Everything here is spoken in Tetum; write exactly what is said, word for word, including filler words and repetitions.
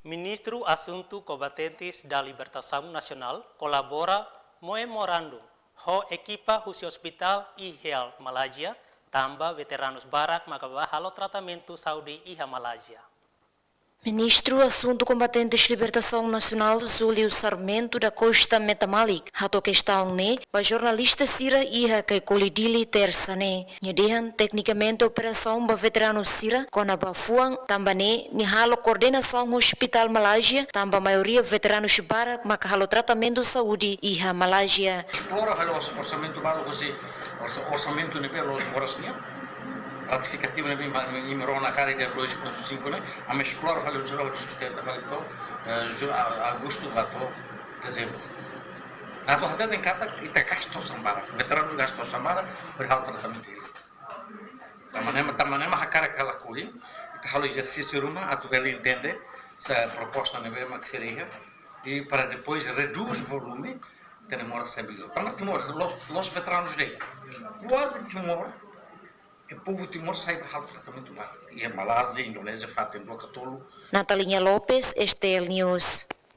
Ministru Asuntu Kombatentes da Libertasaun Nasionál kolabora memorandum ho ekipa husi ospitál iha Malázia, tanba veteranus barak maka bá halo tratamentu saúde iha Malázia. Ministru Asuntu Kombatentes Libertasaun Nasionál, Júlio Sarmento da Costa Metamalik, hato'o kestaun ne'e ba jornalista sira iha Caicoli, Dili, Tersa ne'e. Nia dehan teknikamente operasaun ba veteranu sira kona-ba fuan, tanba ne'e nia halo koordenasaun ho ospitál Malázia, tanba maioria veteranus barak maka halo tratamentu saúde iha Malázia. Esplora fali ors-, orsamentu balu husi orsa-, orsamentu ne'ebé la'ós moras nian. Ratifikativu ne'ebé imi, imi rona karik iha dois ponto cinco ne'e, ami esplora fali, sustenta fali to'o, eh, ju-, a-, agostu ba to'o dezembru. Atu hateten katak ita gasta osan barak, veteranu gasta osan barak, hodi halo tratamentu. Tanba ne'e mak, tanba ne'e mak hakarak halo ko'alia, ita halo ezersísiu ruma, atu bele entende sá proposta ne'ebé mak sira iha, i para depois reduz volume, tenke moras saúde. Tanba Timor, la'ós, la'ós veteranus de'it. Kuaze Timor, ke povu Timor sai ba halo tratamentu ba. Iha Malázia, Indonézia, fatin dua ka tolu. Natalinha Lopes, S T L News.